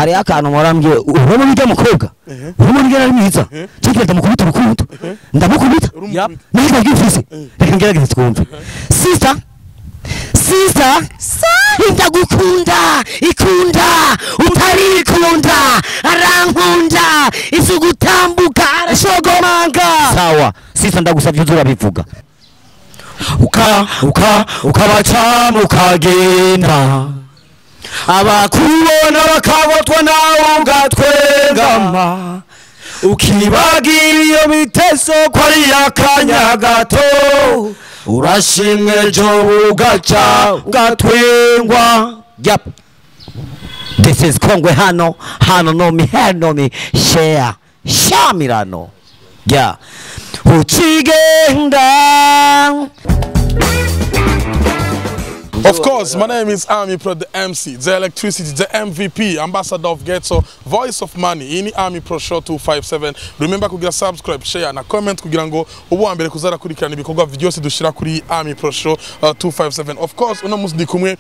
Hari akantu murambye urabona ujya mukobwa urabona ujya ari mwiza cyo ndamukubita urukundo ndamukubita nahita ngifise reka ngerageze twumve sister sister ndagukunda ikunda utarikunda arankunda isugutambuka arashogomanga sawa sister ndagusavye uzurabivuga uka uka ukabaca mukagenda abakubona bakabotwa nawe ugatwengama ukibagira iyo biteso ko ari akanya gato urashimwe ejo bugaca ugatwengwa. Yep. This is Kongwe hano hano no mi hano mi share shamirano. Yeah. Uchigenda. Of course, my name is Ami Pro, the MC, the electricity, the MVP, ambassador of Ghetto, voice of money. Ini Ami Pro Show 257. Remember kugira subscribe, share na comment kugira ngo ubu wa mbere kuzara kurikirana ibikorwa vyose dushira kuri Ami Pro Show 257. Of course, uno musi ndi kumwe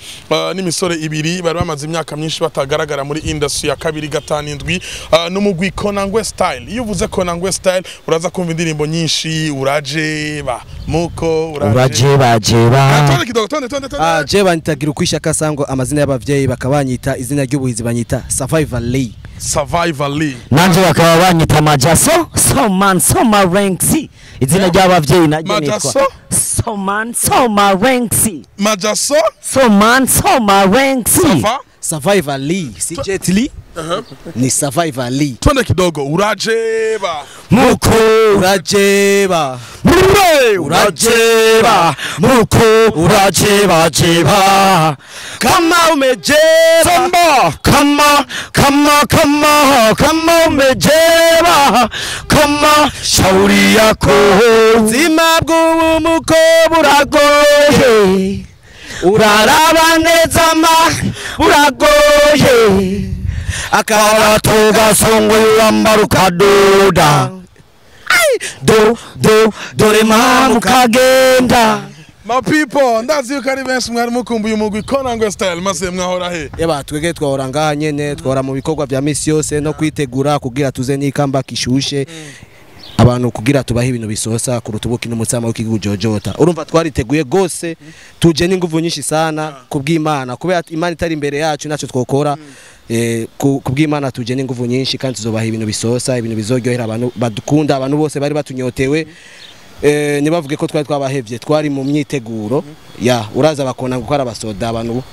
n'imisore ibiri bari bamaze imyaka myinshi batagaragara muri industry ya 257 n'umugwi Konangwe Style. Iyo uvuze Konangwe Style uraza kumva indirimbo nyinshi, urajeba, muko, urajeba jeba. Tonde kidogo, tonde tonde tonde. Je banitagira ukwishaka sango amazina y'abavyeyi bakabanyita izina ry'ubuhizi banyita Survivor Lee. Survivor Lee. Nanje bakaba banyita Majaso, Soman Soma Ranksy. Izina ry'abavyeyi naryo nitwa Soman Soma Ranksy. Majaso, Soman Soma Ranksy. Survivor Lee, si Jet Lee. Ni Survivor Lee. Twende kidogo urajeba. Muko urajeba. Urajeba muko urajeba jeba kama umejeba samba kama kama kama kama umejeba kama shauri yako ubuzima bw'umuko buragoye uraraba neza ma buragoye akarato gasongwe wambara ukadoda do do dore mamu kagenda. My people, ndazi yuko ari benshi mwari mukumbuye umugwi Konangwe Style maze mwahora he. Eba twege twahora ngaha nyene twahora mu bikorwa vya misi yose no kwitegura kugira tuze n'ikamba kishushe abantu kugira tubahe ibintu bisosa kuruta ubuki n'umutsama w'ikigujojota. Urumva twariteguye gose tuje n'inguvu nyinshi sana kubw'Imana kubera Imana itari imbere yacu naco twokora. Kubw'Imana tuje n'inguvu nyinshi kandi tuzobaha ibintu bisosa ibintu bizoryohera abantu badukunda abantu bose bari batunyotewe. Nibavuge ko twari twabahevye twari mu myiteguro ya uraza bakona gukora abasoda abantu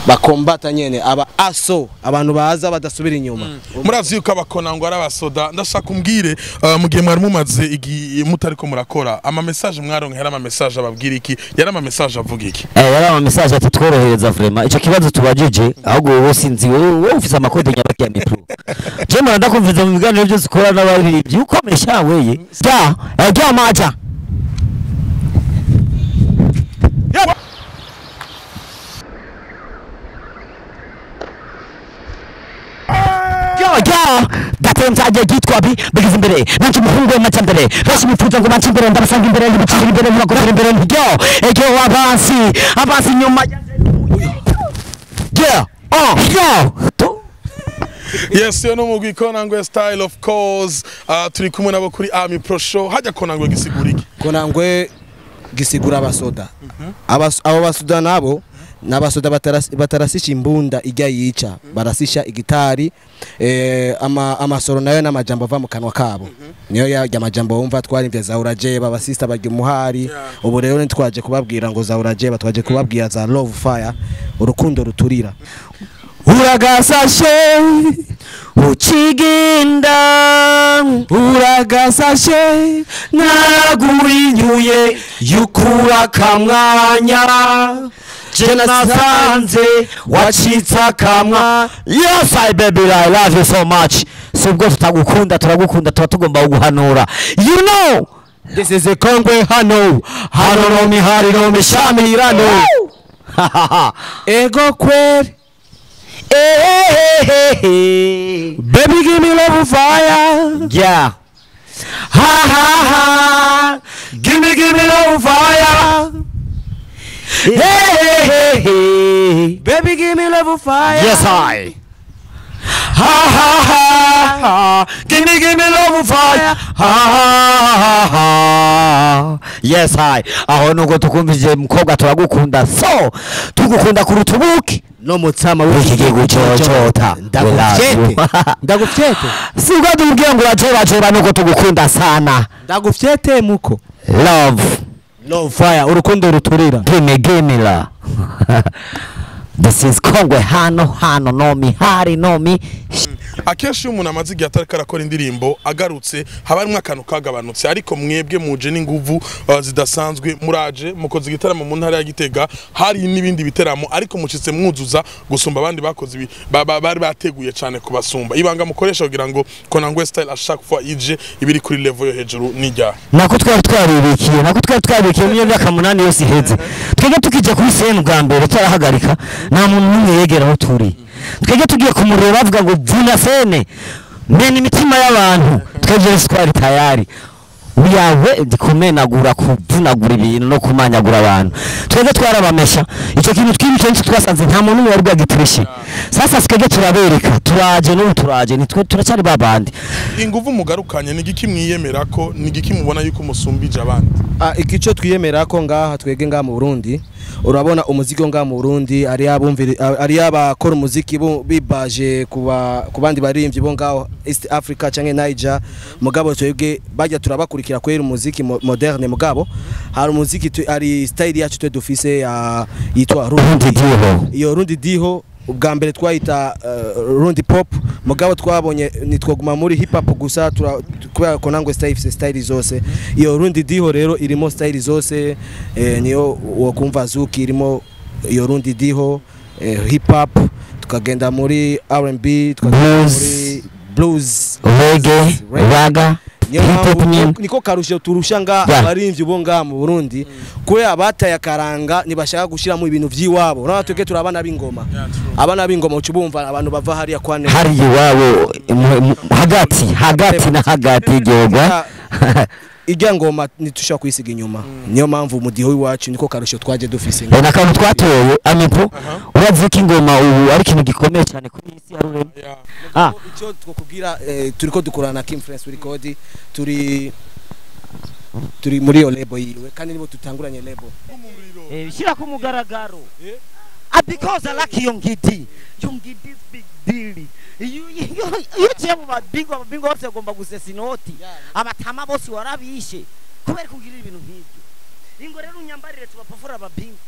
bakombata nyene aba aso abantu baza badasubira inyuma. Murazi yuko abakona ngo ari abasoda ndashaka umbwire mu gihe mwari mumaze mutariko murakora ama message mwaronka yari ama message ababwira iki yari ama message avuga iki? Yari ama message ati tworohereza vraiment ico kibazo tubajije ahubwo wowe sinzi wowe ufise amakode nyabaki ya Mipro. Je mara ndakumviza mu biganiro byose ukora n'abaririmbyi ukomesha weye ja ja maja. Datenzaje gitwa bi bigize imbere nanje umuhungu w'amajambere bose bifuza ngo bance imbere ndabasanga imbere ndabacira imbere muragora imbere yo ejo abansi abansi nyuma yeah oh yo. Yes, yo no mugwi Konangwe Style of course. Turi kumwe nabo kuri Ami Pro Show. Hajya Konangwe gisigura iki? Konangwe gisigura abasoda. Abo basoda nabo nabasoda batarasisha imbunda ijya yica barasisha igitari amasoro nayo n'amajambo ava mu kanwa kabo niyo ya majambo wumva twarimvye za urajeba abasista barya umuhari. Ubu rero ntitwaje kubabwira ngo za urajeba twaje kubabwira za love fire urukundo ruturira. Uragasashe ukigenda uragasashe nagurinyuye yukura kamwanya je nasanze wacitsa kamwa. Yes I baby I love you so much. Subwo tutagukunda turagukunda tuba tugomba kuguhanura. You know this is a Kongwe hano hano no mihari no mishamirano ego kweri. Hey, hey, hey. Baby give me love fire. Yeah. Ha ha ha. Give me love fire. Hey, hey, hey. Baby give me love fire. Yes I. Ha ha ha ha. Give me love fire. Ha ha ha. Yes hi. Aho nuko tukumvije mukobwa turagukunda. So tugukunda kuruta ubuki no mutsama w'ikigihugu cocota. Ndagufyete. Ndagufyete. Sibwo tubwiye ngo urajobajora nuko tugukunda sana. Ndagufyete muko. Love. Love fire urukundo ruturira. Give me la. This is Kongwe hano hano no mi hari no mi. Akenshi umuntu amaze igihe atariko arakora indirimbo agarutse haba harimo akantu kagabanutse, ariko mwebwe muje n'inguvu zidasanzwe, muraje mukoze igitaramo mu ntara ya Gitega, hari n'ibindi biteramo ariko mucitse mwuzuza gusumba abandi bakoze bari bateguye cyane kubasumba. Ibanga mukoresha kugira ngo Konangwe Style à chaque fois ije ibiri kuri level yo hejuru nijya nako twari twaribikiye, nako twari twabikiye mu myaka 8 yose iheze. Twebwe tukije kuri scene bwa mbere twarahagarika, nta muntu n'umwe yegera aho turi. Twebwe tugiye kumureba avuga ngo vuna sene mena imitima y'abantu, twebwe twari tayari uyawe ndikumenagura kuvunagura ibintu no kumanyagura abantu. Twebwe twarabamesha icyo kintu twibicye twasanze nta muntu wari bwagitirishe. Sasa twebwe turabereka turaje n'ubu turaje nitwe turacyari babandi. Inguvu mugarukanye ni igiki mwiyemera ko ni igiki mubona yuko musumbije abandi? Ikico twiyemera ko ngaha twege ngaha mu Burundi, urabona umuziki ngaha mu Burundi ari abumvira ari abakora umuziki bibaje kuba kubandi barimvyi bo ngaho East Africa canke Niger, mugabo twebwe bajya turabakurikira kwera umuziki moderne, mugabo hari umuziki ari style yacu twe dufise yitwa Rundi Diho. Iyo Rundi Diho ubwa mbere twayita Rundi Pop, mugabo twabonye nitwoguma muri hip hop gusa, kubera Konangwe Style ifise style zose. Iyo Rundi Diho rero irimo style zose, niyo wokumva zuki irimo iyo Rundi Diho, hip hop, tukagenda muri R&B, tukagenda muri blues, reggae, raga. Niko karusho turusha nga abarimvyi bo nga mu Burundi, kubera abataye akaranga nibashaka gushiramo ibintu vyiwabo. Urabona twebwe turi abana b'ingoma, abana b'ingoma ucubumva abantu bava hariya kwane hari iwabo hagati hagati na hagati igihugu ijya ngoma nitushaka kwisiga inyuma. Niyo mpamvu umudiho w'iwacu niko karusho twaje dufise. Na kantu twatoye amipo uravuka ingoma ubu ari ikintu gikomeye cyane kuri isi ya rurema. Icyo twokubwira turiko dukorana na Kim France Record, turi muri yo label yiwe kandi nibo tutanguranye label. Shira ku mugaragaro. Because I like Yongidi. Yongidi big deal. Iyo uciye mu babingo ababingo bose bagomba gusesa inoti, abatama bose warabishe kubera kugirira ibintu nk'ibyo. Ingo rero unyambarire tubapofora ababingo.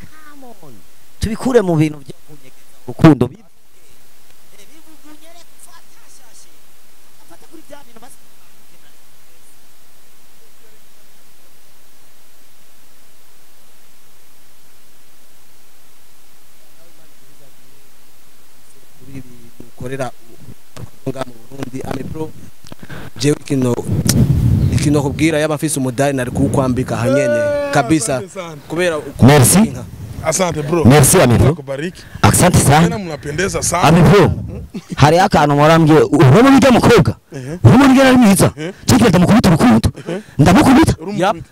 Come on, tubikure mu bintu byo kunyegeza urukundo bivuge bivugunyere fata shashe afata kuri bya bintu basi. Korera nga mu Burundi Amipro jewe kino kubwira yaba mfise umudari nari kukwambika hanyene kabisa kubera. Merci. Asante bro. Merci Amipro. Asante sana. Mnapendeza sana. Amipro. Hari akantu morambye urabona urya mukobwa. Urabona urya ari mwiza. Cyo ndamukubita urukundo. Ndamukubita.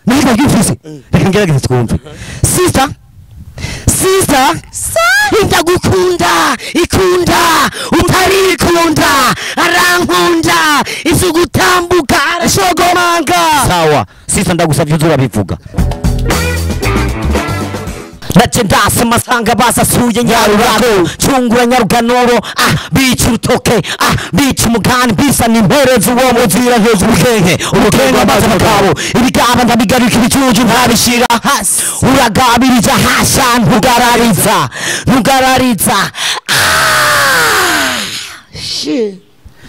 Nahita ngifise. Reka ngerageze twumve. Sister Sister, ndagukunda, ikunda, utarikunda, arankunda, isugutambuka, arashogomanga. Sawa, sister ndagusavye uzurabivuga. Nace masanga basasuye nyarurako, cungura nyaruganoro, bica urutoke, bica umugani, bisa n'imperezi uwo muzira hejuru ubukenke, ubukenke amazi abagabo, ibigaba ndabigarika ibicucu ntabishira hasi, uragabiriza hasha ntugarariza, ntugarariza. Shit.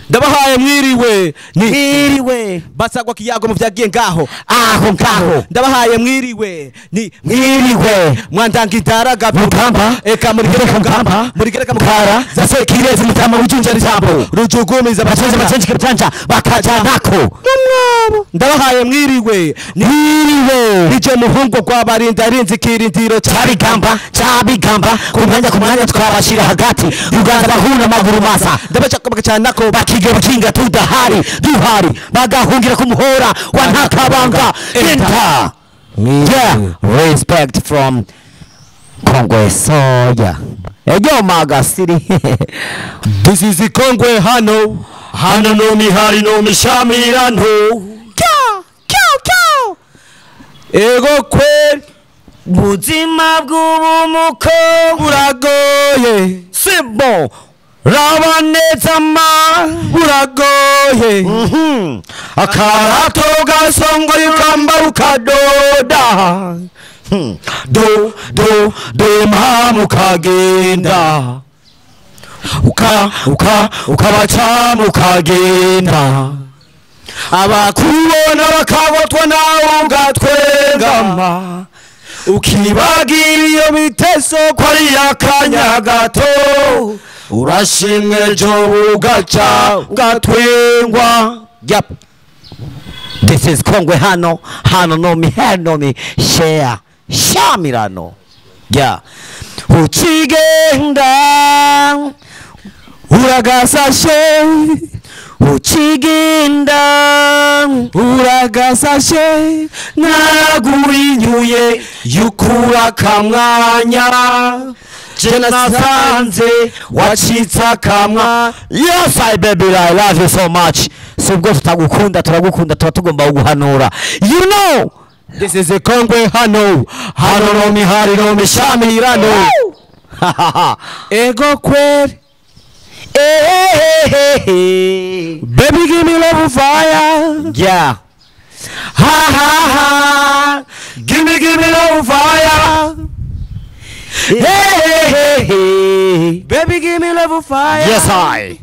Ndabahaye mwiriwe mwiriwe basagwa kiyago mu vyagiye ngaho aho ngaho. Ndabahaye mwiriwe ni mwiriwe mwandangidaraga mukamba eka murigereka mukamba murigereka mukara zasekireze mutama ujunja rijambo rujugumiza bacenze bacenze kibjanja bakajanako numwabo. Ndabahaye mwiriwe mwiriwe nije muhungu kwabarinda rinzi kirindiro cyabigamba cyabigamba ku mwanya twabashira hagati Uganda bahuna maguru masa ndabashaka bakacanako bakiga bakinga tudahari duhari bagahungira kumuhora wa ntakabanga enter. Yeah, respect from Kongwe Soya. Ejo magasiri. This is Kongwe hano. Hano no mihari no mishamirano. Kyo kyo kyo. Ego kweli. Buzima bw'ubumuko buragoye. Sibo raba neza ma buragoye. Akarato gasongoye ukambara ukadoda. Do do do mpamu ukagenda. Uka uka ukabacamu ukagenda. Abakubona bakabotwa nawe ugatwengama. Ukibagira iyo biteso ko ari akanya gato. Urashimwe ejo bugaca ugatwengwa. Yep. This is Kongwe hano. Hano no mi hano mi share shamirano. Yeah. Ukigenda uragasashe. Ukigenda uragasashe. Naraguhinyuye yukura kamwanya. Je nasanze wacitse akamwa. Yes I baby I love you so much. Subwo tutagukunda turagukunda tuba tugomba kuguhanura. You know this is a Kongwe hano. Hano no mihari no mishamirano. Ego kweli. Hey, baby give me love fire. Yeah. Ha ha ha. Give me love fire. Hey, hey, hey. Baby give me love fire. Yes I.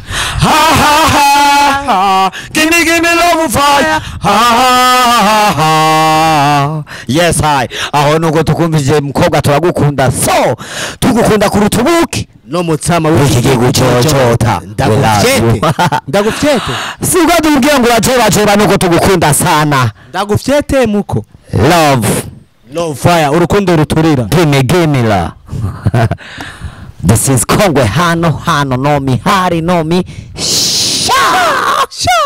Ha ha ha. Give me love fire. Ha ha ha. Yes I. Aho nuko tukumvije mukobwa turagukunda. So tugukunda kuruta ubuki no mutsama w'ikigihugu cocota. Ndagufyete. Ndagufyete. Sibwo tubwiye ngo urajorajora nuko tugukunda sana. Ndagufyete muko. Love. Love fire urukundo ruturira. Give me la. This is Kongwe hano hano no mi hari no mi sha sha.